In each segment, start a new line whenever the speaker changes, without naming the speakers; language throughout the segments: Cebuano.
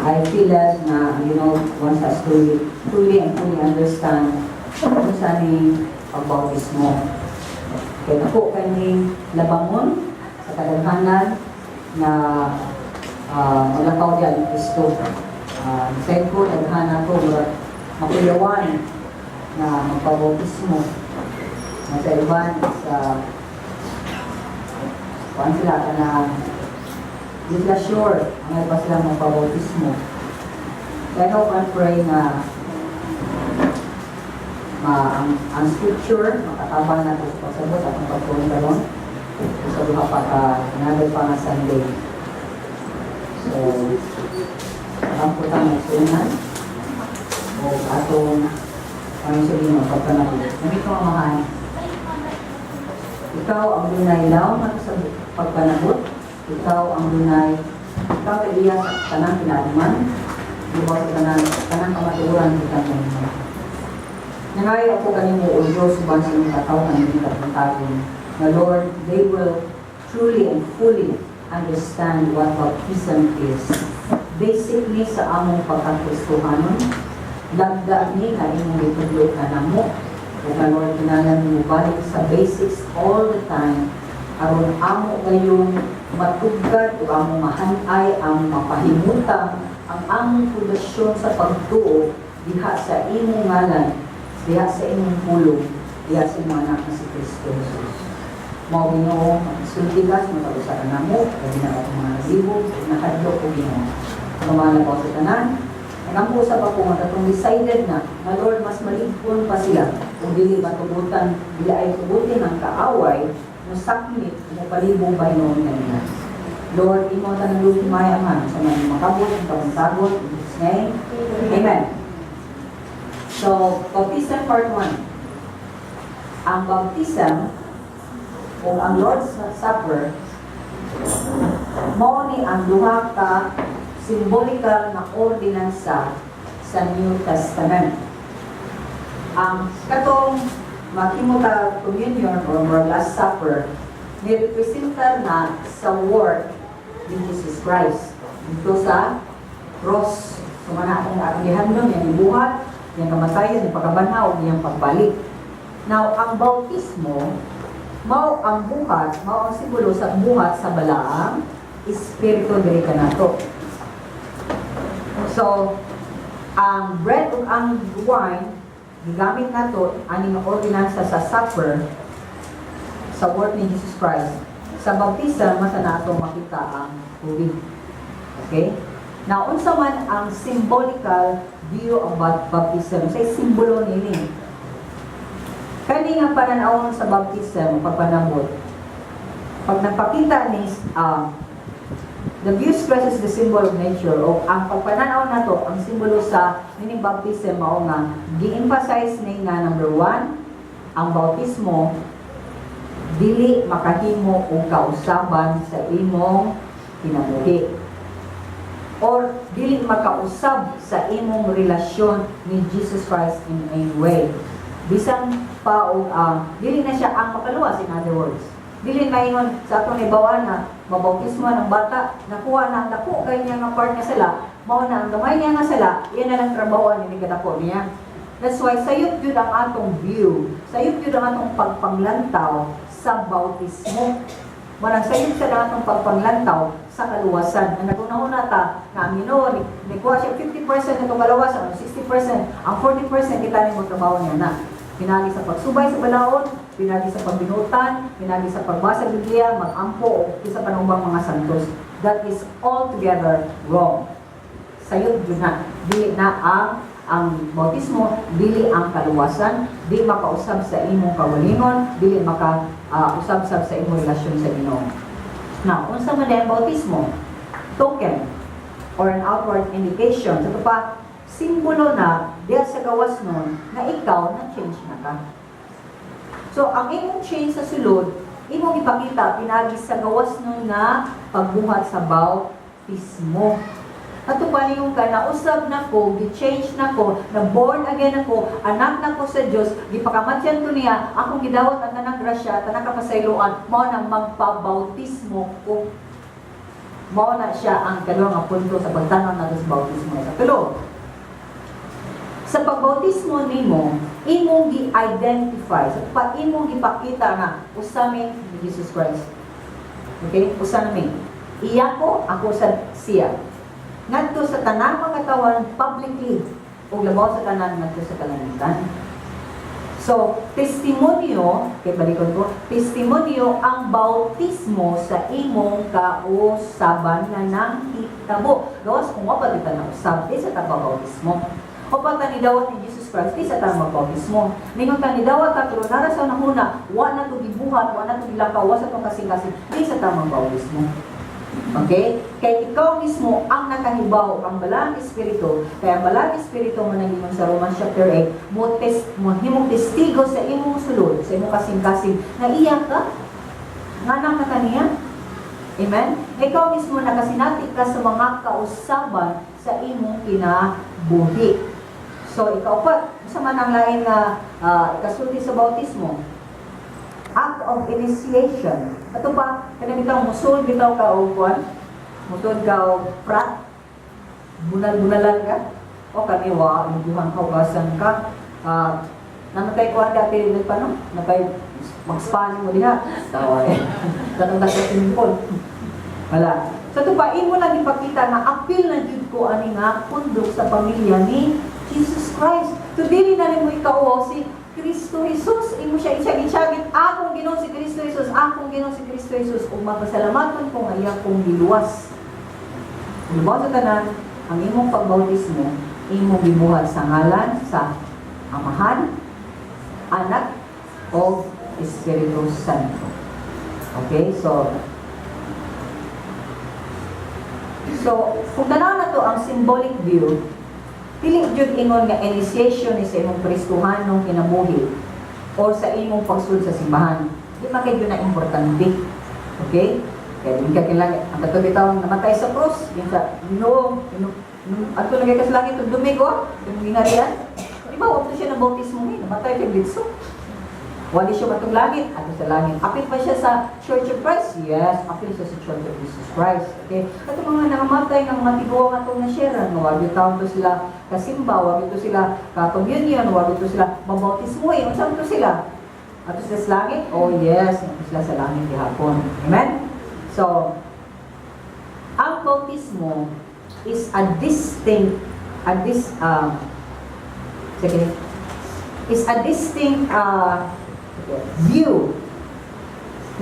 I feel that na, one has to truly and fully understand kung unsa ni pagbautismo. Kaya ako kani labangon sa kadaghanan na maglakaw diya ni Kristo. Said ko, daghan ako, murag makuyawan na magpabautismo. Na sa iban, sa kuan sila ka na di sila sure ang iba sila magpabautismo. Kaya I hope and pray na ang scripture makatabang nato sa pagsabot atong pagtuon karon sa duha pa ka another pa nga Sunday. So, ang putang nagsunan o atong ano sa Ginoo pagpanabot. Namit ko, Amahan. Ikaw ang dunay laom sa pagpanabot. Ikaw ang dunay, ikaw kay iya sa tanang kinaadman. Lubaw sa tanang kamatuoran kita mo. Nangayo ako kanimo, O Diyos, uban sa imong katawhan ning kabuntagon, na Lord, they will truly and fully understand what baptism is. Basic ni sa among pagkakristohanon, lagda ni nga imong gitudlo kanamo, ug nga Lord, kinahanglan mo balik sa basics all the time aron amo gayong matugkad ug among mahanay, ang mapahimutang ang among pundasyon sa pagtuo diha sa imong ngalan, diha sa imong pulong, diha sa imong anak na si Kristo Jesus. Mao Ginoo, sulti ka sa matag usa kanamo, labi na atong mga naglibog, nahadlok o Ginoo. Pamana ko sa tanan. Nagampo sa ako nga katong decided na, nga Lord, mas maligpon pa sila kung dili matugutan, dili ay tugutin ang kaaway, mo sakmit, mo palibog ba noon kanila. Lord, imo tanang himaya man sa mga makabot, ang kabuntagon, in Jesus' name. Amen. So, baptism part 1. Ang baptism o ang Lord's Supper mao ni ang duha ka symbolical na ordinansa sa New Testament. Ang katong maghimo ta communion or more Last Supper ni-representar na sa work ni Jesus Christ dito sa cross. So mana akong gihandom, yang gibuhat, yang kamatayon, yang pagkabanhaw, ug iyang pagbalik. Now, ang bautismo mao ang buhat, mao ang simbolo sa buhat sa balaang espiritu diri kanato. So, ang bread ug ang wine gigamit nato ani nga ordinansa sa supper sa work ni Jesus Christ. Sa baptism man sa nato makita ang tubig. Okay? Now, unsa man ang symbolical view of baptism? Say simbolo nini. Kani nga pananawon sa baptism, pagpanabot. Pag nagpakita ni the view stresses the symbol of nature o ang pagpananaw nato ang simbolo sa nining baptism mao nga gi-emphasize ni nga number one, ang bautismo dili makahimo og kausaban sa imong kinabuhi or dili makausab sa imong relasyon ni Jesus Christ in any way. Bisan pa og dili na siya ang makaluwas. In other words, dili maingon sa atong naibawan na mabautismo ng bata, nakuha na ang dako kay niya nga part nga sala, mao na ang gamay niya nga sala, iyan na lang trabahoan ni kadako niya. That's why sayop jud ang atong view, sayop jud ang atong pagpanglantaw sa bautismo. Manang sayop sa ang atong pagpanglantaw sa kaluwasan. Na nagunahuna ta nga ang Ginoo ni, nikuha siya 50% nitong kalawasan, o 60%, ang 40% kita ni mo trabaho niya na. Pinagi sa pagsubay sa balaod, pinagi sa pagbinutan, pinagi sa pagbasa sa Biblia, magampo o isa pa ng ubang mga santos. That is altogether wrong. Sayop jud na. Dili na ang bautismo, dili ang kaluwasan, di makausab sa imong kaugalingon, dili maka usab-sab sa imong relasyon sa Ginoo. Now, unsa man ang bautismo? Token or an outward indication. Sa pa, simbolo na diya sa gawas nun na ikaw na change na ka. So, ang imong change sa sulod, imong ipakita pinagi sa gawas nun nga pagbuhat sa bautismo. Ato pa niyong ka, nausab na ko, gi-change na ko, na born again ako, anak na ko sa Dios, gipakamatyan ko niya, akong gidawat ang tanang grasya, tanang kapasayloan, mao nang magpabautismo ko. Mao na siya ang ikaduha nga punto sa pagtanaw nato sa bautismo. Sa tulo, sa pagbautismo nimo, imong gi-identify, sa pa imong gipakita nga usa mi ni Jesus Christ. Okay? Usa na mi. Iya ko, ako sa siya. Ngadto sa tanang mga katawan publicly ug labaw sa tanan ngadto sa kalangitan. So, testimonyo, kay balikon ko, testimonyo ang bautismo sa imong kausaban nga nanghitabo. Gawas kung wa pa kita na usab, di sa ta bautismo. O pa ta nidawat ni Jesus Christ, di sa ta magbautismo. Ningon ta nidawat ta pero nara sa nahuna, wa na to gibuhat, wa na to gilakaw, wa sa tong kasing-kasing, di sa ta magbautismo. Okay? Kay ikaw mismo ang nakahibaw ang Balaang Espiritu, kaya ang Balaang Espiritu mo nang sa Romans chapter 8, mo test mo himong testigo sa imong sulod, sa imong kasing-kasing na iya ka, nganak ka kaniya. Amen? Ikaw mismo nakasinati ka sa mga kausaban sa imong kinabuhi. So, ikaupat, sa man ang lain nga ikasulti sa bautismo, act of initiation. Ato pa, kanang bitaw musul bitaw ka og kuan, musul ka og frat, bunal-bunalan ka. O kami wa, luguhan ka, ugasan ka. Namatay ko ang dati pa no? Napay mag-spa mo diha. Tawa eh. Katong sa swimming pool. Wala. Sa so, pa, imo lang ipakita na apil na jud ko ani nga pundok sa pamilya ni Jesus Christ. So, dili na nimo ikaw si Kristo Jesus. Imo siya itsyag-itsyagit. Akong Ginoo si Kristo Jesus. Akong Ginoo si Kristo Jesus. Ug mapasalamaton ko nga iya kong giluwas. Lubaw sa tanan, ang imong pagbautismo, imong gibuhat sa ngalan sa Amahan, Anak, o Espiritu Santo. Okay? So, kung tanaw na to ang symbolic view, dili jud ingon nga initiation ni sa imong Kristohanong kinabuhi or sa imong pagsulod sa simbahan. Di man kay na importante. Okay? Kaya di ka kinahanglan ang katong bitaw namatay sa krus, yung sa no, no, ato lagi ka sa langit ug Domingo, yung gingharian. Di ba wa siya na bautismo ni, namatay kay Litso. Wali siya matong langit, ato sa langit. Apil pa siya sa Church of Christ? Yes, apil siya sa Church of Jesus Christ. Okay? Ato mga nangamatay ng mga tiguang atong na-share, nga wag taon to sila kasimba, wag to sila ka-communion, wag to sila mabautismo eh. Unsa to sila? Ato sila sa langit? Oh yes, ato sila sa langit gihapon. Amen? So, ang bautismo is a distinct, a dis, sige, is a distinct view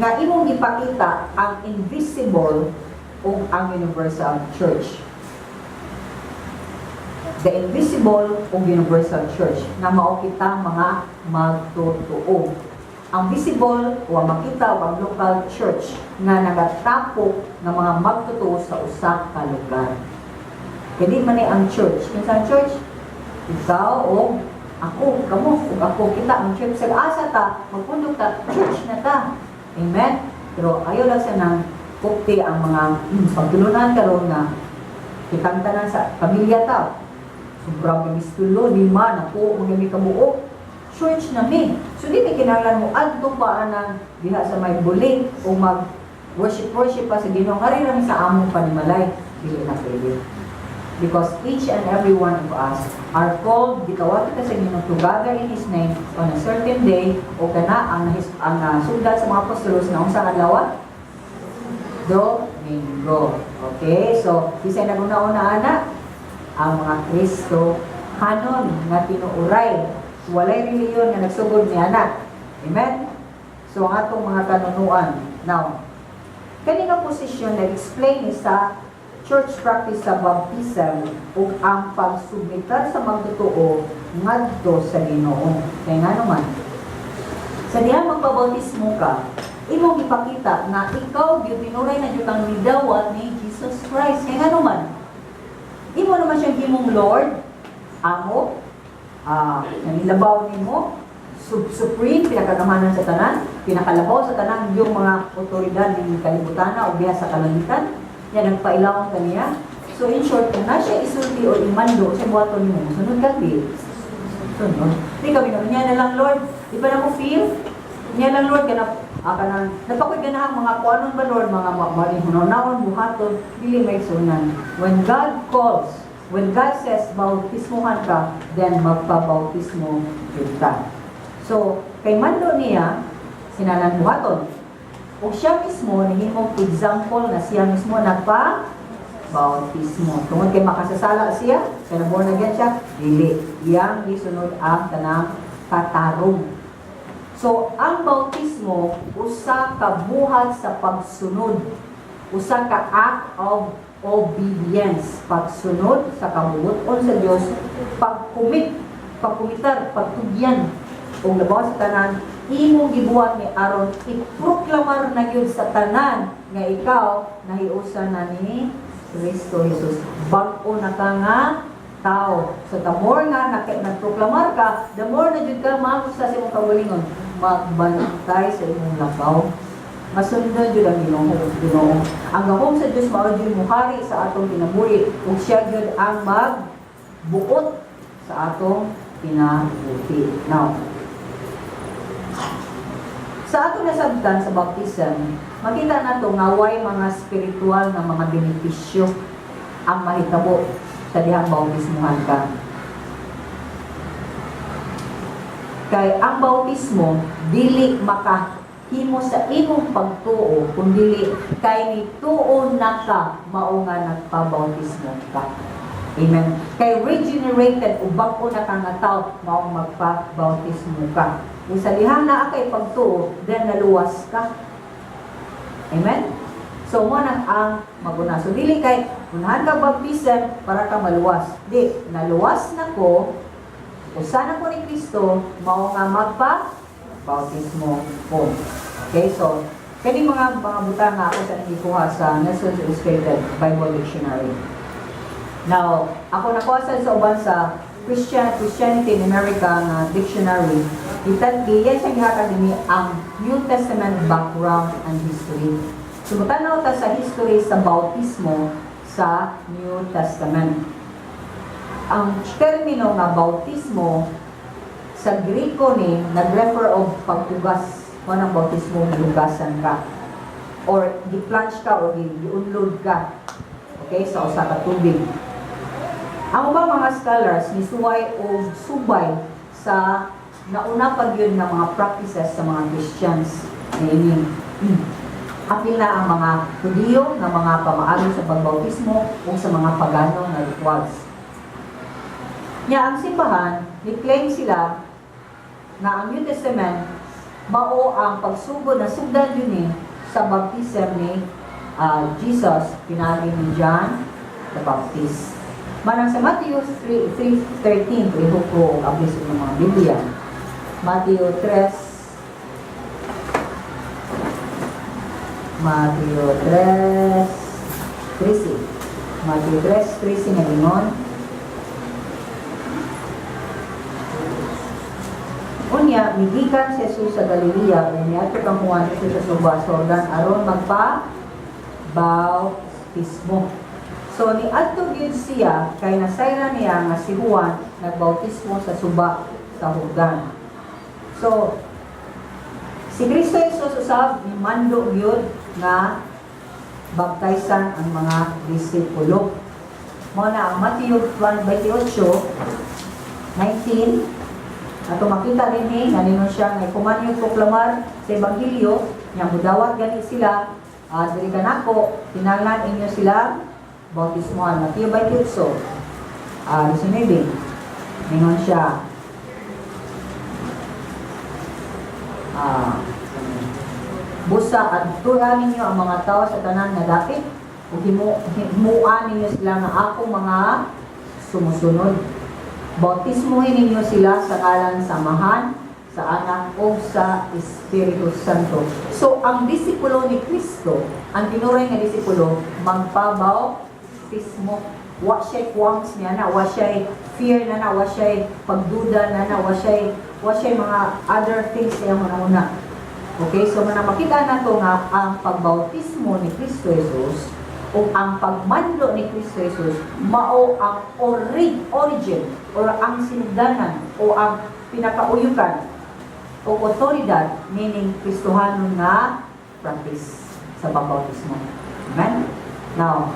nga imong gipakita ang invisible ug ang universal church. The invisible ug universal church na mao kita mga magtotoo. Ang visible o ang makita o ang local church nga nagatapok ng mga magtotoo sa usa ka lugar. Kaya di man ni ang church. Kinsa ang church? Ikaw o ako, kamo, ug ako, kita ang church. Sa asa ta, magpundok ta, church na ta. Amen? Pero ayaw lang sa nang kupti ang mga pagtulunan karon nga kitang tanan sa pamilya ta. Sobrang kamistulo, lima, napo, mga mi kabuok. Church na mi. So di ni kinahanglan mo adto pa anang diha sa may buling o mag worship worship pa sa Ginoo ngari ra mi sa among panimalay, dili na pwede. Because each and every one of us are called, gitawag kita sa Ginoo to gather in His name on a certain day o kana ang sugdan sa mga apostolos nga unsang adlaw? Domingo. Okay? So, bisay naguna-una ana ang mga Kristo hanon nga tinuuray. Walay relihiyon nga nagsugod ni ana. Amen? So, ang atong mga kanunuan. Now, kani nga posisyon nag-explain ni sa church practice sa baptism ug ang pagsubmitar sa magtotoo ngadto sa Ginoo. Kay nga naman, sa diha magpabautismo ka, imong ipakita nga ikaw gyud tinuray na gyud kang midawat ni Jesus Christ. Kay nga naman, imo naman siyang himong Lord, amo, nanilabaw nimo, supreme, pinakagamanan sa tanan, pinakalabaw sa tanan yung mga otoridad ng kalibutan o biya sa kalangitan, yan ang pailawang kaniya. So in short, kung na siya isulti o imando sa buhaton nimo, sunod ka di. Sunod. Di kami naman, niya na lang, Lord. Di ba na mo feel? Niya lang, Lord, kana Kanang napakoy ganahang mga kuanon ba, Lord, mga malinhunaon, buhaton, dili may sunan. When God calls, when God says bautismohan ka, then magpabautismo jud ka. So, kay mando niya, sinalan buhaton. Ug siya mismo nahimong example na siya mismo nagpa bautismo. Tungod kay makasasala siya, kay na born again siya, dili. Iyang gisunod ang tanang katarong. So, ang bautismo, usa ka buhat sa pagsunod. Usa ka act of obedience. Pagsunod sa kabubut-on sa Dios, pag-commit, pagkumitar, pagtugyan, ug labaw sa tanan, imong gibuhat ni aron iproklamar na gyud sa tanan nga ikaw nahiusa na ni Kristo Jesus. Bag-o na ka nga tao. So the more nga nagproklamar ka, the more na jud ka magusta sa imong kaugalingon, magbantay sa imong lakaw. Masundon jud ang Ginoo, Ginoo. Ang gahom sa Dios mao jud muhari sa atong kinabuhi ug siya gyud ang magbuot sa atong kinabuhi. Now, sa atong nasabtan sa baptism, makita nato nga way mga spiritual nga mga benepisyo ang mahitabo sa dihang bautismuhan ka. Kay ang bautismo dili makahimo sa imong pagtuo, kundili kay nituo na ka mao nga nagpabautismo ka. Amen. Kay regenerated o bag-o na ka nga tao mao magpabautismo ka. Ug sa dihang naa kay pagtuo, then naluwas ka. Amen? So, mo nang ang maguna. So, dili kay unahan ka baptism para ka maluwas. Di, naluwas na ko, usa na ko ni Kristo, mao nga magpa bautismo ko. Okay, so, kani mga butang nga ako sa nagikuha sa Nelson's Illustrated Bible Dictionary. Now, ako nakuha sa uban sa Christianity in America nga dictionary, itan giyan siya gihatag dinhi ang New Testament background and history. So, mutanaw ta sa history sa bautismo sa New Testament. Ang termino nga bautismo sa Greko ni nag-refer og paghugas mo ng bautismo, gihugasan ka or gi-plunge ka or giunlod ka, okay, sa usa ka tubig. Ang ubang mga scholars nisuway og subay sa nauna pa gyud nga mga practices sa mga Christians niini. Apil na ang mga Hudiyo nga mga pamaagi sa pagbautismo o sa mga pagano nga rituals. Nya ang simbahan, ni-claim sila nga ang New Testament mao ang pagsugod na sugdan yun ni sa baptism ni Jesus pinaagi ni John the Baptist. Manang sa Matthew 3, 3:13, ihok ko og ablis sa mga Biblia. Matthew 3, Matthew 3:13. Matthew 3:13 nga ingon, "Unya, migikan si Jesus sa Galilea ug niadto kang Juan didto sa Suba Jordan aron magpa bautismo." So niadto gyud siya kay nasayran niya nga si Juan nagbautismo sa Suba sa Jordan. So si Kristo Jesus usab mando gyud nga baptisan ang mga disipulo. Mao na ang Matthew 28:19 ato makita dinhi nga ningon siya nga kuman yung proklamar sa ebanghelyo nya mudawat gani sila diri kanako, kinahanglan inyo sila bautismohan. Mateo 28 19, ningon siya "Busa adtuan ninyo ang mga tao sa tanan nga dapit ug himuan ninyo sila nga ako mga sumusunod. Bautismuhin ninyo sila sa ngalan sa Amahan, sa Anak o sa Espiritu Santo." So ang disipulo ni Kristo, ang tinuray nga disipulo, magpabautismo. Wa siya qualms niya na, wa siya fear na na, wa siya pagduda na na, wa siya mga other things niya una-una. Okay, so mana makita nato nga ang pagbautismo ni Kristo Jesus o ang pagmando ni Kristo Jesus mao ang origin or ang sinugdanan o ang pinakauyukan o o otoridad, meaning Kristohanon nga practice sa pag-bautismo. Amen? Now,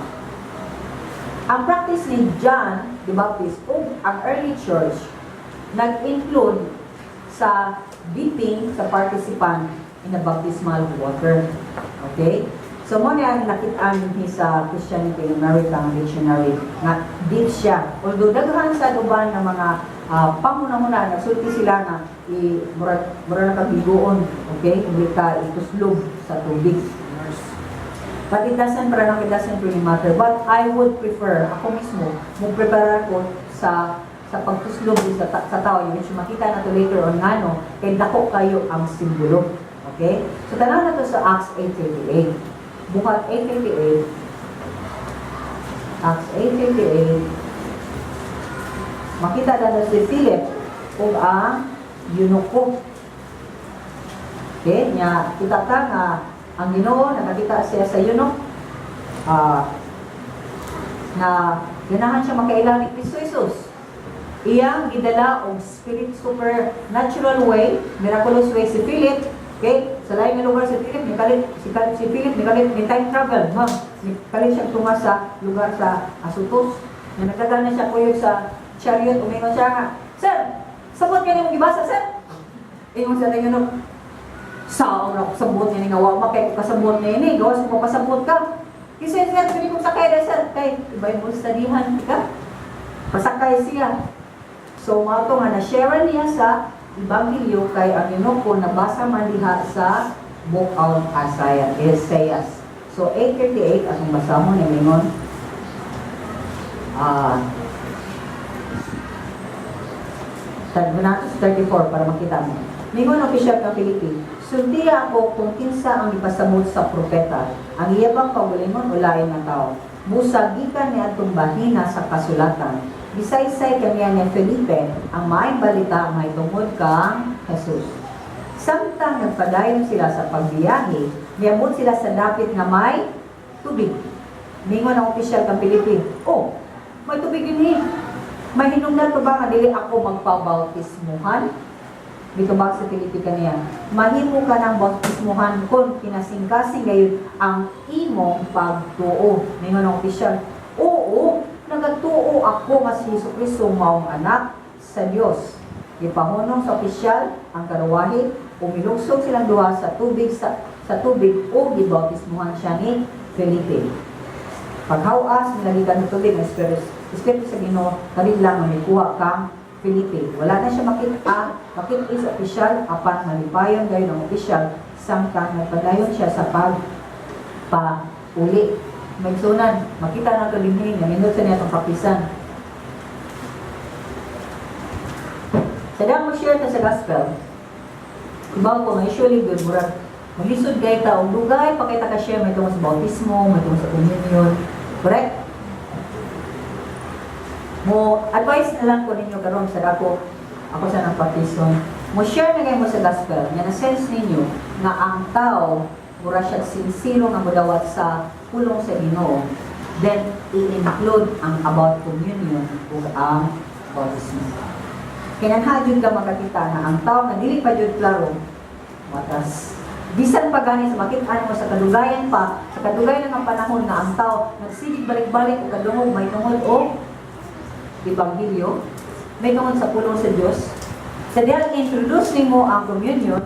ang practice ni John the Baptist o ang early church nag-include sa dipping sa participant in the baptismal water. Okay? So, mao na ang nakit-an ni sa Christianity in American Dictionary nga deep siya. Although daghan sa uban ng mga panghuna-huna, nagsulti sila nga i mura, mura na kag liguon, okay? Hindi ka ituslob sa tubig. But it doesn't, parang it doesn't really matter. But I would prefer, ako mismo, mo prepare ko sa pagtuslob sa tao, which makita na to later on ngano, kay dako kayo ang simbolo. Okay? So, tanaw na to sa Acts 8:38. Buhat 8:38, Acts 8:38, makita na si Philip ug ang eunuko. Okay? Nya, kita ta nga ang Ginoo nakakita siya sa eunuch na ganahan siya makaila ni Kristo Jesus. Iyang gidala og spirit supernatural way, miraculous way si Philip. Okay? Sa lain nga lugar si Philip, nikalit si Philip nikalit ni time travel, ma'am. Nikalit siya tunga sa lugar sa Azotus. Nga nagdadala na siya kuyog sa chariot, umingon siya nga, "Sir, sabot ka niyong gibasa, sir." Ingon siya tingin, "Sao na ako sabot niya nga wa kay kasabot niya ini, gawas mo pasabot ka." Kasi, "Sir, pwede kong sakay na, sir, kay Bible studyhan ka." Pasakay siya. So mao to nga na-share niya sa Ebanghelyo kay ang eunuko nabasa man diha sa Book of Isaiah, Isaiah. So 8:38 atong basahon ni mingon nato sa 34 para makita mo. Mingon ang opisyal kang Felipe, "Sultiha ako kung kinsa ang gipasabot sa propeta, ang iya bang kaugalingon o lain nga tao?" Busa gikan ni atong bahina sa kasulatan, gisaysay kaniya ni Felipe ang maayong balita mahitungod kang Jesus. Samtang nagpadayon sila sa pagbiyahe, niabot sila sa dapit nga may tubig. Mingon ang opisyal kang Felipe, "Oh, may tubig dinhi. May hinungdan pa ba nga dili ako magpabautismuhan?" Mitubag si Felipe kaniya, "Mahimo ka ng bautismuhan kung kinasingkasing gayon ang imong pagtuo." Mingon ang opisyal, "Oo, nagatuo ako nga si Hesus Kristo maong anak sa Dios." Gipahunong sa opisyal ang karuwahe, umilugsog silang duha sa tubig o gibautismuhan siya ni Felipe. Paghawas nila gikan sa tubig, ang Espiritu sa Ginoo karid lang nga mikuha kang Felipe. Wala na siya makita sa opisyal apan malipayon gayon ang opisyal samtang nagpadayon siya sa pagpauli. Maigsunan, makita na ito dinhi nga nindot sa niya itong kapisan. Sa dang mo share ta sa gospel, ibaw ko nga usually good, murag maglisod kay ta og dugay pa kay ta ka share may tungod sa bautismo, may tungod sa communion. Correct? Mo advice na lang ko ninyo karon sa dako ako sa nang baptism. Mo share na kayo mo sa gospel, nga na sense ninyo nga ang tao mura siya sincero nga modawat sa pulong sa Ginoo, then i-include ang about communion ug ang bautismo. Kinanha jud ka makakita nga ang tao nga dili pa jud klaro matas. Bisan pa gani sa makit-an mo sa kadugayan pa, sa kadugayan nga panahon nga ang tao nagsigig balik-balik og kadungog may tungod og ebanghelyo, may tungod sa pulong sa Dios. Sa dihang introduce nimo ang communion,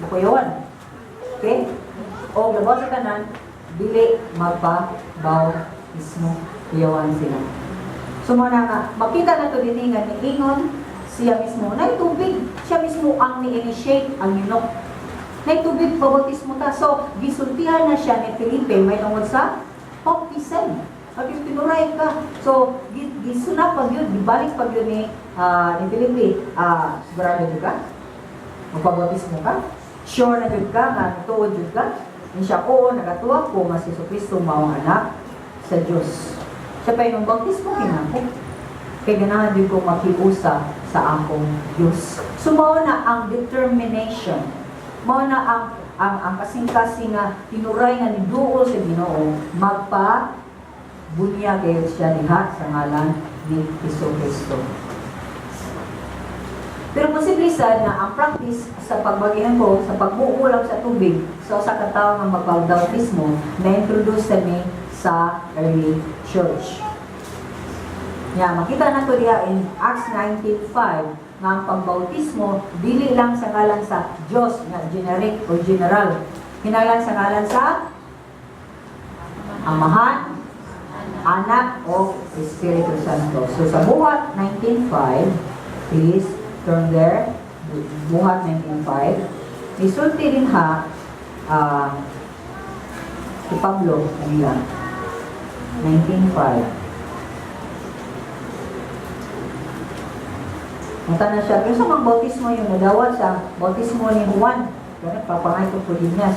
mukuyawan. Okay? O labaw sa tanan, dili magpa-bautismo, kuyawan sila. So mao na nga, makita na to dinhi nga niingon siya mismo, nay tubig, siya mismo ang ni-initiate ang eunuch. Nay tubig, pabautismo ta. So, gisultihan na siya ni Felipe may tungod sa baptism. Pag tinuray ka. So, gisuna pa yun, gibalik pa yun ni Felipe. Sigurado jud ka? Magpabautismo ka? Sure na jud ka nga tuod jud ka? Ni siya, "Oo, nagatuo ko nga si Kristo mao ang anak sa Dios." Siya pa yung bautismo kinako. Kay ganahan din ko makiusa sa akong Diyos. So mao na ang determination. Mao na ang kasing-kasing nga tinuray nga niduol sa Ginoo magpa bunyag kayo siya diha sa ngalan ni Hesus Kristo. Pero posible sad na ang practice sa pagbagihan ko, sa pagbuulam sa tubig sa usa ka tawo nga magbautismo, na-introduce sa ni sa early church. Ya, makita nato diha in Acts 19:5 nga ang pagbautismo dili lang sa ngalan sa Dios nga generic or general. Kinahanglan sa ngalan sa Amahan, Anak o Espiritu Santo. So sa Buhat 19:5, please turn there. Buhat 19:5. Isulti din ha si Pablo kanila. 19:5. Mata na siya, pero sa mga bautismo yung nadawat sa bautismo ni Juan, ganun, papangay ko po din niya.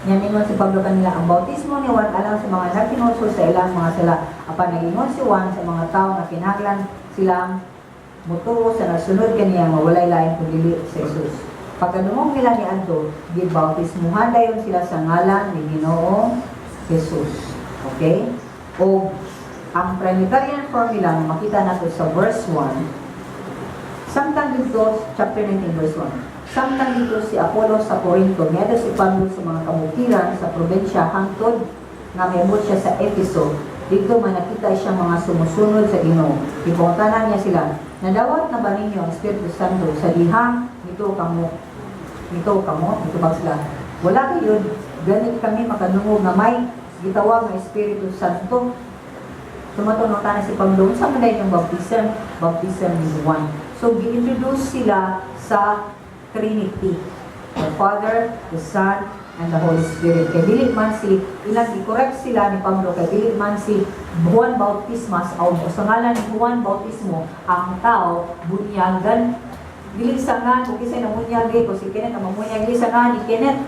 Yan ingon si Pablo kanila, ang bautismo ni Juan alang sa mga nagtinulsol sa ilang mga sala. Apan nagingon si Juan sa mga tao nga kinahanglan silang mutuo sa nasunod kaniya nga walay lain kundi si Jesus. Pagkadungog nila ni Anto, gibautismuhan dayon sila sa ngalan ni Ginoong Jesus. Okay? O ang Trinitarian formula nga makita nato sa verse 1. Samtang dito, chapter 19 verse 1. Samtang dito si Apollo sa Corinto, niadto si Pablo sa mga kabukiran sa probinsya hangtod nga miabot siya sa Efeso. Dito may nakita siya mga sumusunod sa Ginoo. Gipangutana niya sila, "Nadawat na ba ninyo ang Espiritu Santo sa dihang nito kamo?" Nito kamo, nito ba sila? "Wala gayud, ganit kami makadungog nga may gitawag nga Espiritu Santo." Tumatunong na si Pablo, unsa man yung baptism? Baptism ni Juan. So, gi-introduce sila sa Trinity. The Father, the Son, and the Holy Spirit. Kay dili man si, ilang i-correct sila ni Pablo, kay dili man si Juan Bautismas, o sa ngalan ni Juan Bautismo, ang tao bunyagan. Dili sa nga, kung kisay namunyag eh, kung si Kenneth ang mamunyag, dili sa nga ni Kenneth.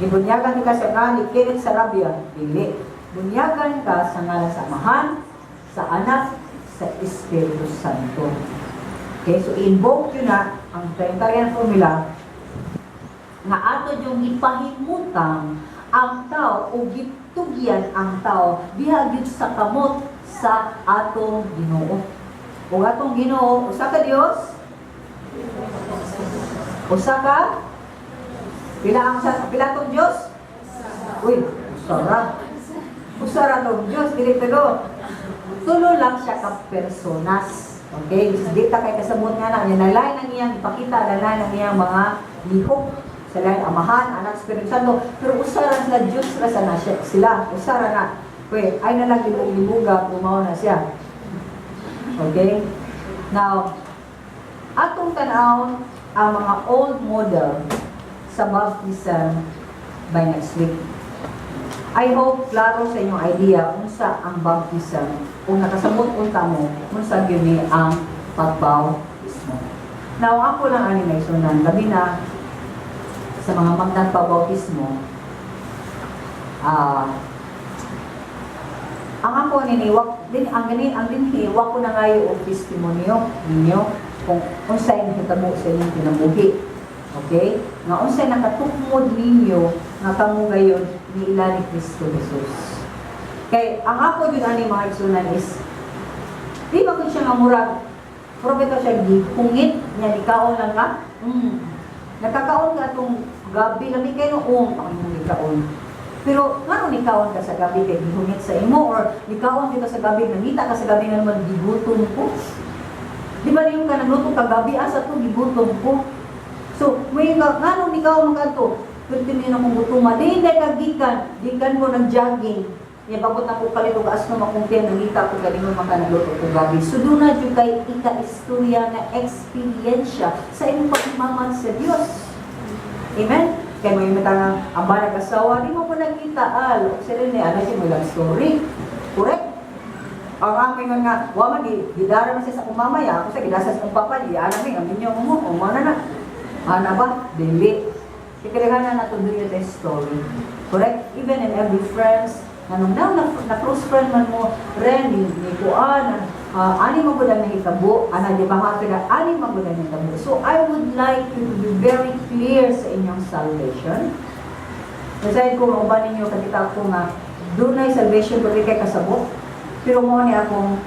Gibunyagan ka sa nga ni Kenneth Sarabia. Dili. Bunyagan ka sa ngalan sa Amahan, sa Anak, sa Espiritu Santo. Okay, so invoke yun na ang Trinitarian formula nga ato yung ipahimutang ang tao o gitugyan ang tao diha gyud sa kamot sa atong Ginoo. Ug atong Ginoo usa ka Dios, usa ka pila ang sa pila tong Dios? Uy, usa ra. Usa ra tong Dios, dili tulo. Tulo lang siya ka personas. Okay, di ta kay kasabot nga na niya nalay nang iyang ipakita, nalay nang iyang mga lihok sa lain Amahan, Anak, Espiritu Santo, pero usa ra sila, Diyos ra sa na siya, sila, usa ra na. Kwe, ay na lang libog-libuga, pumaw na siya. Okay? Now, atong tan-awon ang mga old model sa baptism by next week. I hope klaro sa inyong idea unsa ang baptism kung nakasabot unta mo unsa gyud ni ang pagbautismo. Now, ako lang ani may sunan, labi na sa mga magpabautismo, ang ako nini wak din ang gani ang dinhi wa ko na ngayo og testimonyo ninyo kung unsay nahitabo sa inyong kinabuhi. Okay? Nga unsay nakatukmod ninyo nga kamo gayon ni ila ni Kristo Jesus. Kay ang ako jud ani, mga igsunan, is di ba kun siya nga murag propeta siya gihungit niya nikaon lang ka? Nakakaon ka atong gabi, lami kay noong ang imong gikaon. Pero ngano nikaon ka sa gabi? Kay gihungit sa imo or nikaon ka sa gabi, nangita ka sa gabi nga naman gigutom ko? Di ba niyo ka nagluto kagabi, asa to, gigutom ko? So, may nga ngano nikaon man kadto? Pwede niyo na kung gutuma. Di hindi ka gikan, gikan ko nag-jogging. Ya bagot na ko kalit og asno makong tiyan, nangita ko galingon maka nagluto ko gabi. So doon na jud kay ika-istorya nga eksperyensya sa imong paghimamat sa Dios. Amen? Kay may mata nga ang ba nag-asawa, di mo po nakita al. Sila ni ano siya mo lang story. Correct? Ang aming nga, wa man gidara man siya sa akong mama ya, ako sa gidasa sa akong papa, di alam mi, ang inyo mo, o mana na. Ana ba? Dili. Kailangan na nato do yung story. Correct? Even in every friends, anong na close friend man mo, ren, ni kuan, ani mo gud ang nahitabo, ana di ba nga sila, ani mo gud ang nahitabo. So I would like you to be very clear sa inyong salvation. Kasi kung uban ninyo, kakita ko nga, dunay salvation pero di kay kasabot. Pero mo ni akong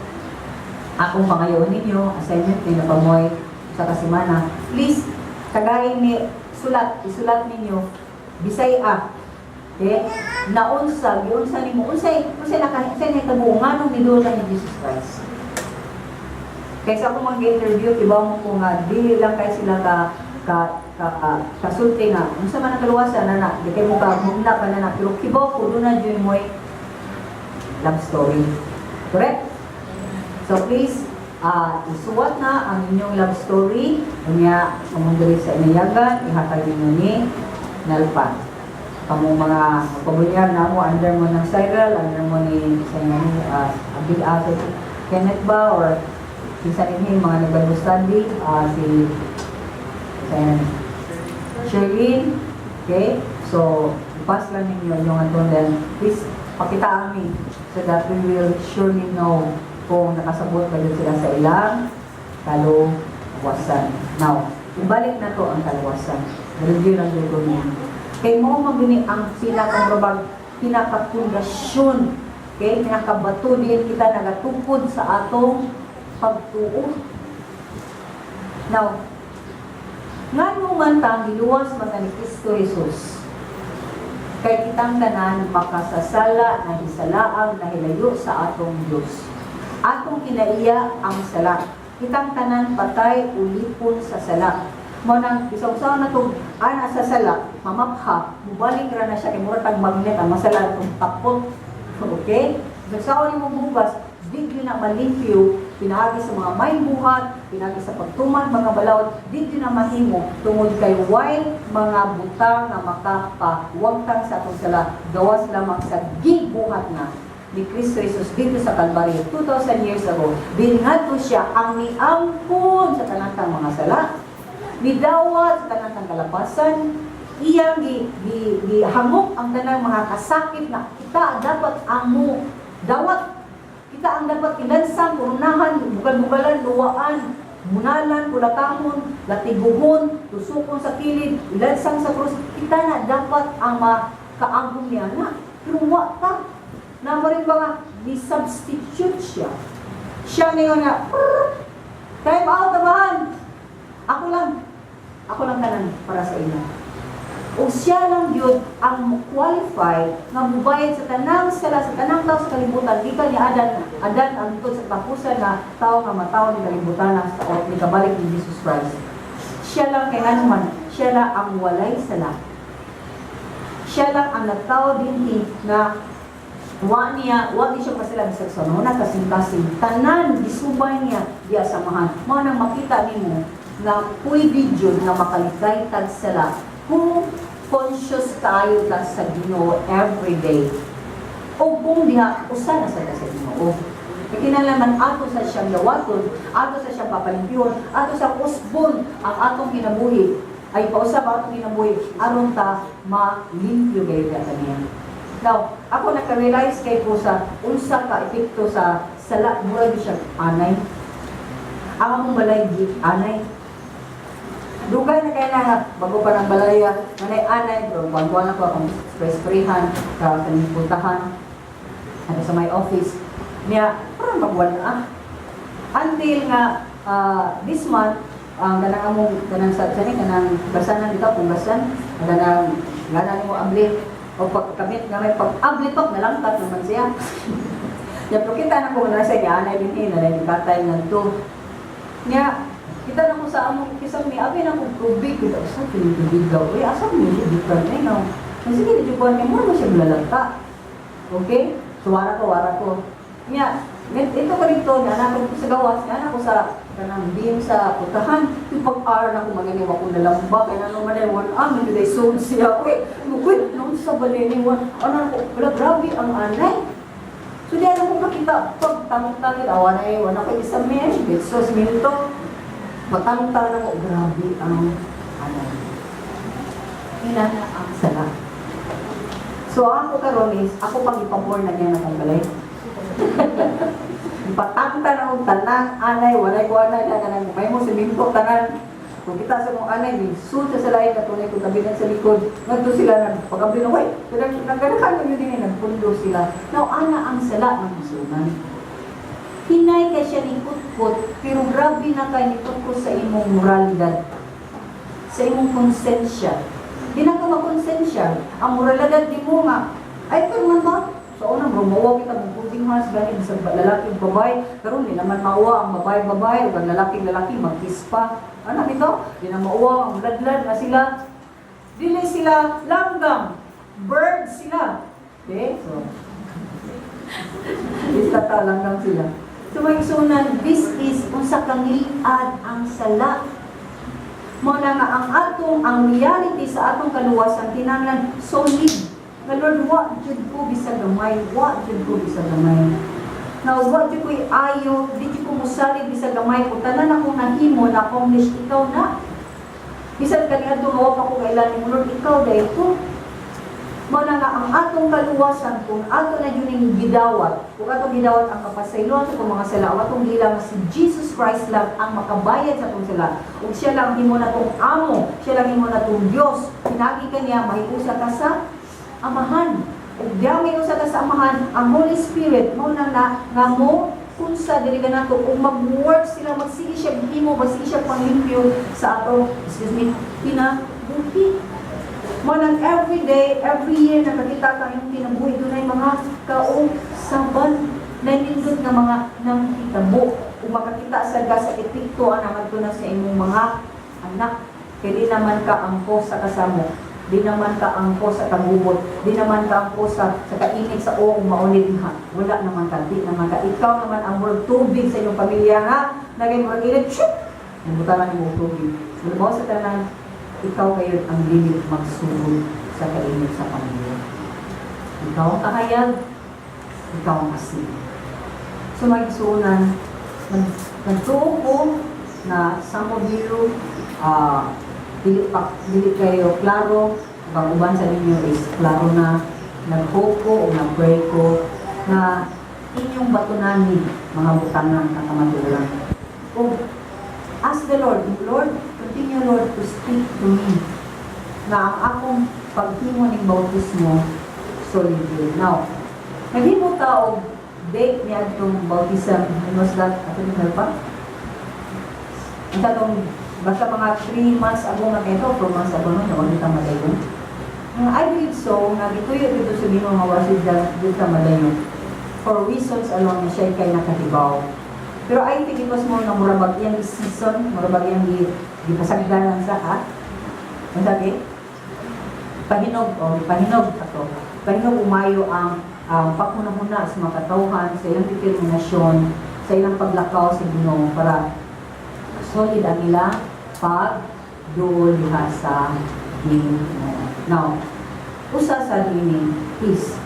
pangayoon ninyo, assignment ni na pamoy Sa kasimana, please tagayin ni sulat, isulat ninyo Bisaya. Okay? Naunsa, giunsa nimo, unsay naka unsay nahitabo, nganong midula ni Jesus Christ. Kaysa ako mag-interview, kibaw mo ko nga dili lang kay sila ka kasulti nga unsa man ang kaluwasan na na, di kay mo ka mugna pa na na, pero kibaw ko duna jud mo'y love story. Correct? So please, isuwat na ang inyong love story. Unya, among diri sa Inayagan, ihatag ninyo ni Nalpa. Kamo mga magpabunyag na mo, under mo ng Cyril, under mo ni sa inyo, Abil, si Kenneth ba, or kinsa ninyo mga nag-Bible study, si sa Sherlyn, okay? So, pass lang ninyo yung ato, then please pakita ami so that we will surely know kung nakasabot ba yun sila sa ilang kaluwasan. Now, ibalik na to ang kaluwasan. Review lang dito niya. Kay mo magini ang pinakamurabag, pinakapundasyon, okay? Pinakabato din kita nagatukod sa atong pagtuo. Now, ngano man ta giluwas man ta ni Kristo Jesus? Kay kitang tanan makasasala, nahisalaang, nahilayo sa atong Diyos. Atong kinaiya ang sala. Kitang tanan patay ulipon sa sala. Mo nang bisaw-usaw na tong ana sa sala, mamapha, mubalik ra na siya kay mura tag magnet ang masala itong tapot. Okay? Bisaw nimo bugas, di gyud na malimpyo pinaagi sa mga may buhat, pinaagi sa pagtuman mga balaod, di gyud na mahimo tungod kay way mga butang nga makapawagtang sa atong sala gawas lamang sa gibuhat na ni Kristo Jesus dito sa Kalbaryo 2,000 years ago. Bingadto siya ang niangkon sa tanan tang mga sala, nidawat sa tanan tang kalapasan, iyang gi hangop ang tanang mga kasakit na kita dapat ang dawat, kita ang dapat ilansang, korunahan, bugal-bugalan, luwaan, munalan, kulatahon, latiguhon, tusukon sa kilid, ilansang sa krus. Kita na dapat ang makaagom niya na. Pero wa ta. Na mo rin ba nga, ni-substitute siya. Siya ngayon nga, "Prrr, time out, tabahan. Ako lang. Ako lang tanan para sa inyo." O siya lang yun ang qualified nga mubayad sa tanang sala, sa tanang tao sa kalibutan gikan ni Adan, Adan ang sa tapusan na tao nga matawo ni kalibutan na sa o ni kabalik ni Jesus Christ. Siya lang, kay man, siya lang ang walay sala. Siya lang ang nagtao dinhi nga wa niya, wa ni siya kasala bisag sa una kasing-kasing, tanan gisubay niya diya sa amahan. Mao nang makita nimo nga pwede jud nga makalikay tag sala kung conscious kayo ta sa Ginoo every day. O kung diha usa na sa Ginoo. Kay kinahanglan ato sa siyang dawaton, ato sa siyang papalimpyon, ato sa usbon ang atong kinabuhi, ay pausab ang atong kinabuhi aron ta malimpyo gayud ka niya. Now, ako naka-realize kay ko sa unsa ka epekto sa sala, murag siya anay. Ang among balay gi anay. Dugay na kay na bago pa ng balaya, manay anay, pero kuan ako akong spray-sprayhan sa kaning puntahan ano sa my office. Niya, parang magwan ah. Until nga this month, ang kanang among kanang sa ni kanang basanan dito punggasan, kanang ngana nimo abli o pagkamit nga may pag-abli pa nalangkat naman siya. Ya, pero kita na ko na sa anay dinhi na rin katay ngadto. Niya, kita na ko sa among kisang ni abi na kong tubig kita sa tubig daw. Uy, asa mo siya gikan eh no. Kasi sige di ko kay mo siya lalagta. Okay? So wara ko, wara ko. Niya, ito ko rito, niya anak ko sa gawas, niya anak ko sa kanang beam sa putahan. Yung pag-ar na ko magani wa ko nalamba kay nano man ay one ah medyo day soon siya. Uy, uy, noon sa baleni one. Ano ko, wala, grabe ang anay. So di na ko makita pag tangtang awa na eh, wala ko isa men, so simento. Patangtang na ko, grabe ang anay. Inana ang sala. So ako karon is ako pang ipa-born again akong balay. Ipatangta na akong tanang anay, walay ko anay na kanang may mo simento tanan. Kung kita sa mong anay, sul sa lain katunay kung tabinan sa likod. Ngadto sila nag pagabli na way. Pero naganakan yun din nagpundo sila. Now ana ang sala ng kasunan. Hinay kay siya ni kutkot, pero grabe. Grabe na kay ni sa imong moralidad, sa imong konsensya. Di na ka makonsensya. Ang moralidad di mo nga, ay pero man ba? Sa una, rumawa kita mong holding hands, gani sa lalaki ug babae. Karon di naman mauwa ang babae-babae, ug ang lalaki-lalaki, mag-kiss pa. Ano bitaw? Di na mauwa, ang ladlad na sila. Dili sila langgam. Bird sila. Okay? So, isa ta langgam sila. So, mga igsuonan, this is unsa kangilad ang sala. Mao na nga ang atong ang reality sa atong kaluwasan kinahanglan solid. Nga Lord, wa jud ko bisag gamay, wa jud ko bisag gamay. Now, wa jud ko'y ayo, di jud ko musalig bisag gamay ko tanan akong nahimo na accomplish ikaw na. Bisan kaniadto nga wa pa ko kailan nimo, Lord, ikaw dahil to. Mao na nga ang atong kaluwasan kung ato na yun ning gidawat, kung atong gidawat ang kapasayloan sa atong mga sala, o atong giila nga si Jesus Christ lang ang makabayad sa atong sala. Ug siya lang himo natong amo, siya lang himo natong Dios. Pinagi kaniya mahiusa ka sa Amahan. Ug diya mahiusa ka sa Amahan, ang Holy Spirit mao na na nga mo kunsa dili ka nato ug mag-work sila, magsige siya himo, magsige siya panglimpyo sa atong, excuse me, kinabuhi. Mao nang every day, every year, nakakita ka yung kinabuhi, dunay mga kausaban na nindot nga mga nanghitabo. Ug makakita sa ka sa epekto ang ngadto na sa imong mga anak. Kay di naman ka angko sa kasamo, di naman ka angko sa kagubot, di naman ka angko sa kainit sa uong maunid ha. Wala naman ka, di naman ka. Ikaw naman ang murag tubig sa inyong pamilya nga. Nagay murag init, shoot! Nabutangan mo tubig. Mao sa tanan, ikaw kayo ang dili magsugod sa kainit sa pamilya. Ikaw ang kahayag, ikaw ang asin. So mga igsuonan, nagtuo ko na some of you, dili, pa, dili kayo klaro, ang uban sa ninyo is klaro na, nag-hope ko o nag-pray ko na inyong batunanin mga butangan ng kamatuoran. O ask the Lord, "Lord, continue, Lord, to speak to me na ang akong paghimo ning bautismo solid yun." Now, naghimo ta og date ni adtong bautism, when was that? Ato ni pa? Ang tatong, basta mga 3 months ago nga ito, 4 months ago no, nawag kita madayon. I believe so, nga gituyo dito sa Ginoo nga wala dito ta madayon. For reasons alone na siya kay nakahibaw. Pero I think it was more nga mura bag iyang season, mura bag iyang gipasagdanan sa ha. Ang sabi? Pahinog, o pahinog ato. Pahinog umayo ang paghunahuna sa mga katawhan, sa ilang determinasyon, sa ilang paglakaw sa Ginoo para solid ang ilang pagduol diha sa Ginoo. Now, usa sa ini is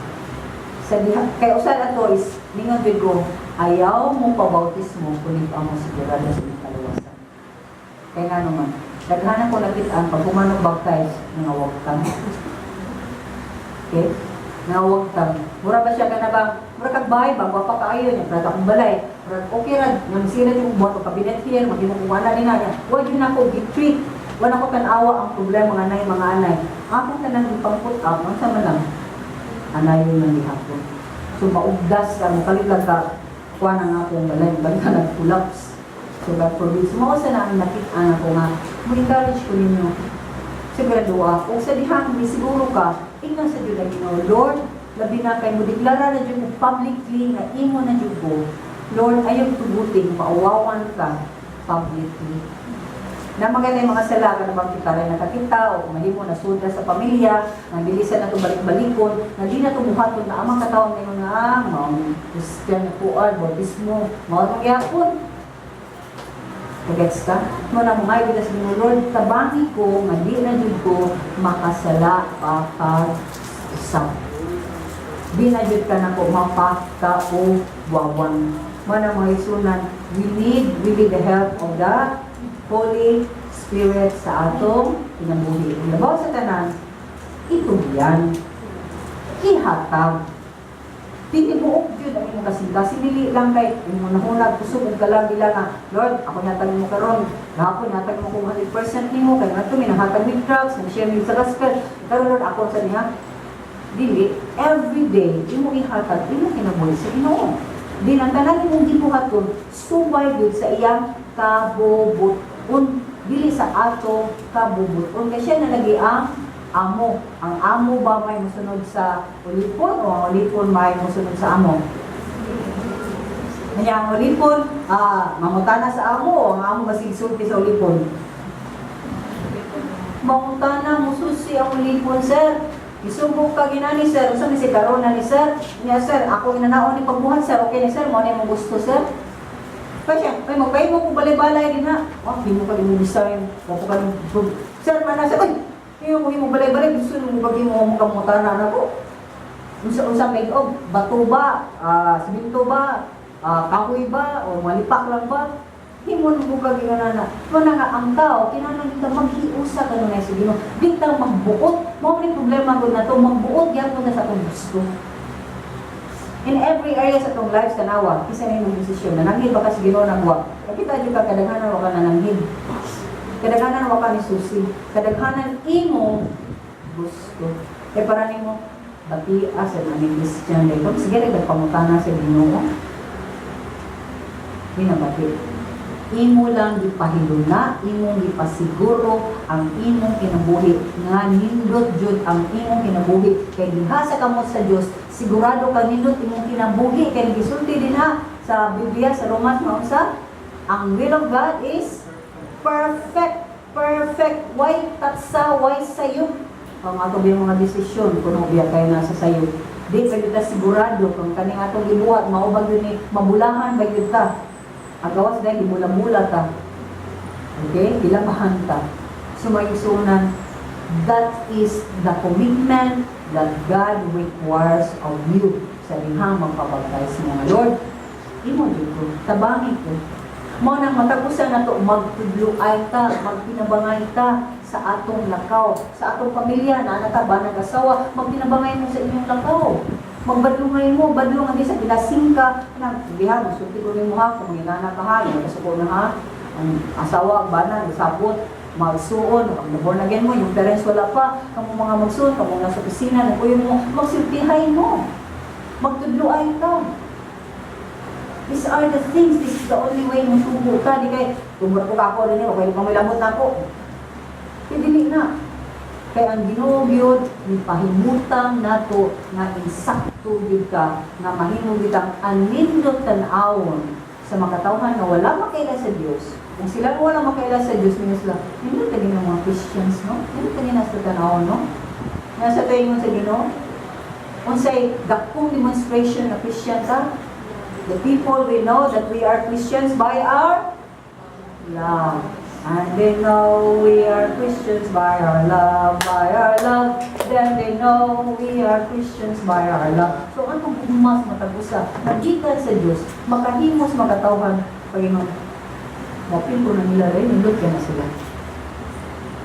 sa diha kay usa na to is ningon gid ko, ayaw mo pabautismo kung di pa mo sigurado sa inyong kaluwasan. Kay nga naman, daghanan ko nakit-an pag humanong baptize, nangawagtang. Okay? Nangawagtang. Mura ba siya ka na ba? Mura kag bahay ba? Wa pa kaayo niya. Prata akong balay. Mura, okay ra. Nga sila yung buhat o cabinet here. Maghimo kong wala nila niya. Wa yun ako gi-treat. Wala ko tan-awa ang problema nga anay mga anay. Akong tanan ipang-put up. Ang sama lang. Anay yun lang gihapon. So maugdas ka, mukalit lang ka, kuha na nga akong balay, basta nag-collapse. So God forbid. So mao sa namin nakit-an ako nga, mo-encourage ko ninyo, sigurado kung sa dihang may siguro ka, ingnan sa Diyos ang Ginoo, "Lord," labi na kay mo deklara na jud mo publicly nga imo na jud ko, "Lord, ayaw tuguting, pauwawan ka publicly." Na maganda yung mga sala ka na bang kita rin nakakita o mahimo na sudra sa pamilya, na bilisan na ito balik-balikon, na di na ito buhaton na amang katawang ngayon nga, maong Christian na kuan, bautismo, mao itong gyapon. Kagets ka? Mo na mga ibig sa Ginoo, "Lord, tabangi ko, nga di na jud ko makasala pa pag usab. Di na jud ka na ko mapakauwawan." Mo na mga igsuonan, we need really the help of the Holy Spirit sa atong kinabuhi. Labaw sa tanan, itugyan, ihatag. Tinibuok jud ang imong kasing-kasing, dili lang kay imong nahunag kusog ug kalag dila nga, "Lord, ako natag mo karon, gahapon natag mo kung 100% nimo kay ngadto mi nahatag mig drugs, nag-share mi sa gospel. Karon, Lord, ako sa niya." Dili every day imo ihatag imong kinabuhi sa Ginoo. Din ang tanan imong gibuhaton subay gyud sa iyang kabubuton, dili sa ato kabubuton, kay siya na lagi ang amo. Ang amo ba may mosunod sa ulipon o ang ulipon may mosunod sa amo? Kanya ang ulipon, mangutana sa amo o ang amo masigsulti sa ulipon? Mangutana, mususi ang ulipon, "Sir. Isubok ka ginani, sir. Unsa may si karon na ni sir? Niya, sir, ako inanaon ni pagbuhat, sir. Okay ni sir, mo ni mo gusto, sir." Pa siya, ay magpahimo ko balay-balay din ha. Oh, himo ka imong design, wa ko ka sir man na sir. Oy, himo ko himo balay-balay, gusto mo bagi mo mo kamutana na ko. Unsa unsa made of? Bato ba? Simento ba? Kahoy ba? O malipak lang ba? Himo mo ka ginana. Mo na nga ang tao kinahanglan kita maghiusa kanunay sa Ginoo. Di ta magbuot. Mao ni problema gud nato, magbuot gyapon na sa atong gusto. In every area sa atong lives, tanawa, isa na imong desisyon. Nananghid ba ka sa Ginoo nang wa? Kita jud ka, kadaghanan wa ka nananghid. Kadaghanan wa ka ni susi. Kadaghanan imong gusto. Kay para nimo bati asa na ni Christian dito. Sige ra pangutana sa Ginoo. Di na bati. Imo lang gipahiluna, imong gipasiguro ang imong kinabuhi nga nindot jud ang imong kinabuhi kay diha sa kamot sa Dios sigurado ka nindot imong kinabuhi, kay gisulti dinha sa Biblia sa Romans nga unsa ang will of God is perfect, perfect, way tatsa, way sayo. Ang ato biyang mga desisyon kuno biya kay nasa sayo. Di pa gyud ta sigurado kung kaning atong gibuhat mao ba gyud ni, mabulahan ba gyud ta. Agawas dahil gibula-bula ta. Okay? Gilabahan ta. So mga igsuonan, that is the commitment that God requires of you sa dihang magpabaptize mo nga, "Lord, imo jud ko, tabangi ko." Mao nang matapusan nato, magtudloay ta, magtinabangay ta sa atong lakaw, sa atong pamilya, na anak ka ba, nag-asawa, magtinabangay mo sa inyong lakaw. Magbadlungay mo, badlong ang sa pinasingka, nang diha, musulti ko nimo ha, kung inana ka ha, nagkasuko na ha, ang asawa, ang bana, nasabot, magsuon, ang born again mo, yung parents wala pa, kamo mga magsuon, kamo nasa opisina, nagkuyo mo, magsultihay mo, magtudloay ka. These are the things, this is the only way mo tubo ka, di kay, tungod ko ka ako rin, okay, pamilamot na ako. Hindi na. Kay ang Ginoo gyud ipahimutang nato nga insakto gyud ka nga mahimo gyud ang anindot tan-awon sa makatawhan nga wala makaila sa Dios. Kung sila wala makaila sa Dios, mingon sila, "Nindot lagi ng mga Christians, no? Nindot lagi na sa tan-awon, no?" Nasa tayo sa Ginoo. Unsay dakong demonstration na Christian ka? The people will know that we are Christians by our love. And they know we are Christians by our love, by our love. Then they know we are Christians by our love. So, anong mas matag-usa? Nagikan sa Diyos, makahimos makatawhan, Panginoon, mapil ko na nila rin, nindot ka na sila.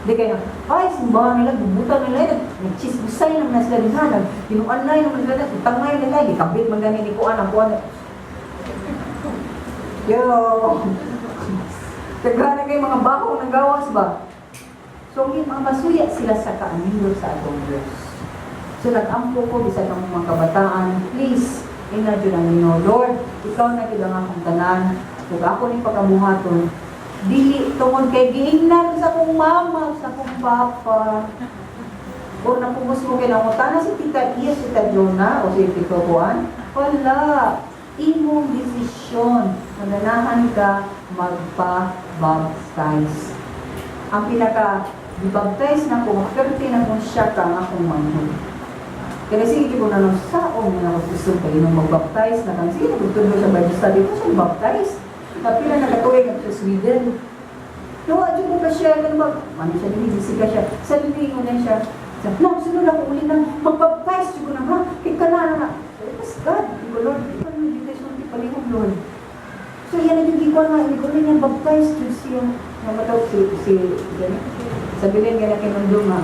Di kaya, ay, simbahan nila, bubutan nila, nagchismusay naman na sila din ha, nagtinuanay naman sila, utangay nila, gikabit man gani ni kuan ang kuan. Yo! Daghan na kay mga baho ng gawas ba? So, ang mga masuya sila sa kaanindot sa atong Diyos. So, nag-ampo ko, bisag ang mga kabataan, please, ina jud ang Ginoo, "Lord, ikaw na gyud ang akong tanan, ug ako ning pakabuhaton, dili tungod kay giingnan sa akong mama, sa akong papa, o napugos mo kay nangutana si Tita Iya, si Tita Jonah, o si Tito Juan." Wala. Imong desisyon, maganahan ka magpa-baptize. Ang pinaka gibaptize na ko, makaperti na kung siya ka ang akong manghod. Kaya sige ko na nung saong na ako gusto kayo nung mag-baptize na kang sige, nagtudlo sa Bible study ko siya baptize. Napila na katuig sa Sweden. Nawa, dyan ko ka siya, ganun ba? Ano siya, dinigisi ka siya. Sa lilingon na siya. Sabi, "No, sunod ako ulit ng mag-baptize ko na, ha? Kaya na, na, na." Praise God. Ko, "Lord, di pa naman dito sulti palihog, Lord." So, yan na yung gikuan nga, hindi ko na niya baptize jud siya. Namatawag si, gani. Sa bilin gani kay mundo nga.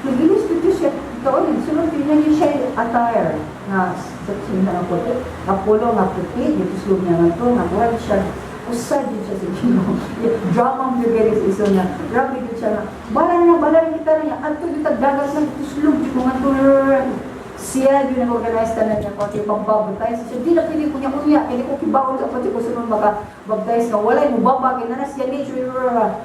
Nagilis ko siya. Taon, sunod din niya siya attire nga sa sinta nga puti. Apollo nga puti, dito sulod niya nga to, nga buhay siya. Usa din siya sa Ginoo. Drama mo gyud sa iso niya. Grabe gyud siya nga. Bala na, bala na kita niya. Adto gyud tag dagat sa tuslog jud ko nga to. Siya yung nag-organize tanan niya kung pag-baptize siya. Di na pwede kunya kunya, kaya ko kibaon sa pati ko sunod maka-baptize nga walay mo baba kay na siya nature.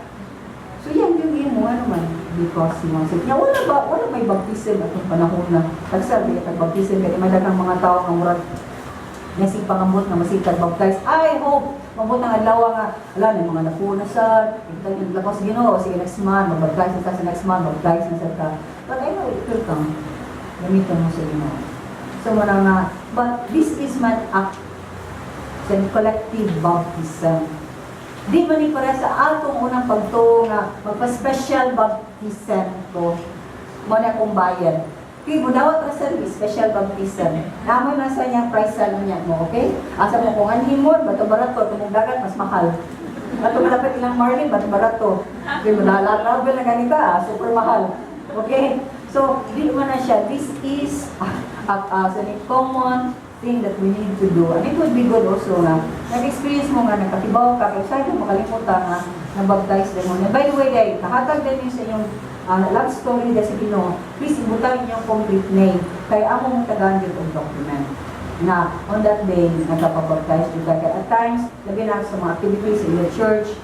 So yan yung imo ano man because he wants it. Nya wala ba, wala may baptism atong panahon na tagsabi kag baptism kay may daghang mga tao nga murag nasig pangamot nga masig baptize. I hope mabot ang adlaw nga ala na mga napuo na sad, kita naglakaw sa Ginoo, sige, next month mabaptize na sa next month mabaptize na sad ka. But I know it will come. Gamiton mo sa Ginoo. So muna nga, but this is man act sa collective baptism. Di man ni para sa atong unang pagtuo nga magpa-special baptism ko. Mo na akong bayad. Kay mo dawat ra sa special baptism. Namo na sa niya price sa niya mo, okay? Asa mo kung anhin mo, bato barato, tumong dagat mas mahal. Bato malapit ilang Marlin, bato barato. Kay mo dala travel na ganita, super mahal. Okay? So, di man na siya. This is a common thing that we need to do. And it would be good also nga, nag-experience mo nga, nagkakibaw ka, kaya sa'yo makalimutan nga, nabaptize din mo. And by the way, guys, kahatag din yun sa inyong love story da sa Ginoo, please ibutang inyong complete name. Kaya among tagaan yun og document na on that day, nagpapabaptize yun ka. Kaya at times, labi na sa mga activities in the church,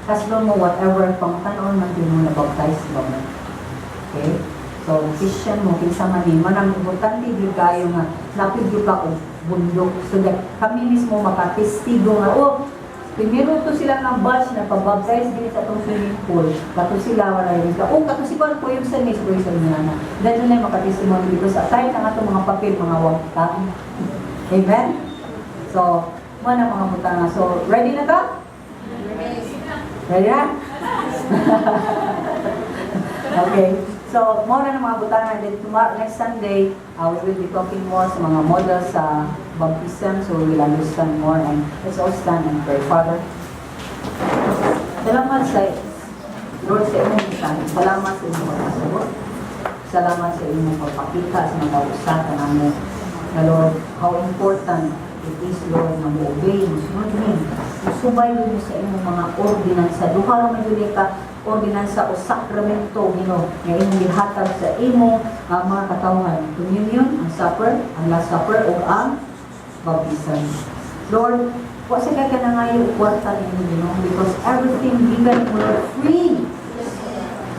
kaslon mo, whatever, pangtanon man din mo na baptize mo. Okay? So, Christian mo, kinsa man ni, manang importante gyud kayo nga lapid gyud ka og bundok. So that kami mismo makatestigo nga, oh, primero to sila nga batch na pabaptize din sa atong swimming pool. Kato sila, wala rin ka. Oh, kato si Juan po yung sa miss ko sa niya na. Then doon na makatestimony because at time ang atong mga papel, mga wagtang. Amen? So, mo na mga butanga. So, ready na ka? Ready na? Okay. So, more na ng mga butanga. And then tomorrow, next Sunday, we will be talking more sa mga models sa baptism. So, we will understand more. And let's all stand and pray. Father, salamat sa Lord sa imong mensahe. Salamat sa imong pagkasagot. Salamat sa imong pagpakita sa mga usapan namo na Lord, how important it is, Lord, na mo-obey, mo sunod mi. Musubay mo sa imong mga ordinansa. Duha ra man jud ka ordinansa o sakramento, Ginoo, nga imong gihatag sa imong mga katawhan. Communion, ang supper, ang Last Supper, o ang baptism. Lord, wa sa kay ka nangayo og kwarta ninyo, Ginoo, because everything given mo, Lord, free.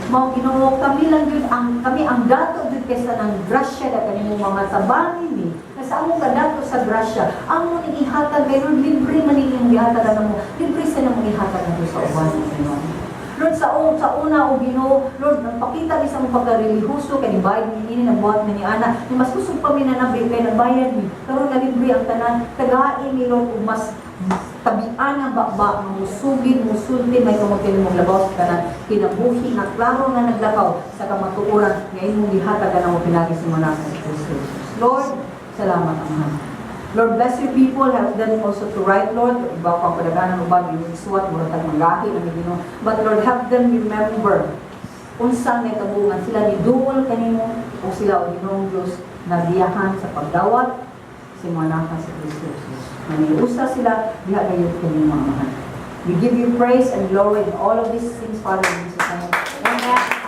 Mao Ginoo, kami lang jud ang kami ang dato jud kaysa ng grasya da kanimo mga tabangin ni. Nga sa among kadato sa grasya, amo ning ihatag kay Lord, libre man inyong gihatag namo. Libre sa namong ihatag nato sa uban, Ginoo. Lord, sa una o Ginoo, Lord, nagpakita mi sa among pagkarelihiyoso kay nibayad mi nini, nagbuhat mi ni ana, ni mas kusog pa mi nanabi kay nagbayad mi. Karon nga libre ang tanan, tagain ni Lord ug mas tabian ang baba, musugid, musulti, may tungod kay mong labaw sa tanan kinabuhi nga klaro nga naglakaw sa kamatuoran nga imong gihatag mo pinagi sa mga sa Kristo Jesus. Lord, salamat, Amahan. Lord, bless your people. Help them also to write, Lord. Iba pa ang padaganan uban, yung suwat, mura tag manggahi, ang Ginoo. But Lord, help them remember unsang nahitabungan sila ni duol kanimo o sila o Ginoong Diyos nagiyahan sa pagdawat sa mga anak sa Kristo Jesus. Maniusa sila diha gayud kanimo, Amahan. We give you praise and glory in all of these things, Father, in Jesus' name. Amen.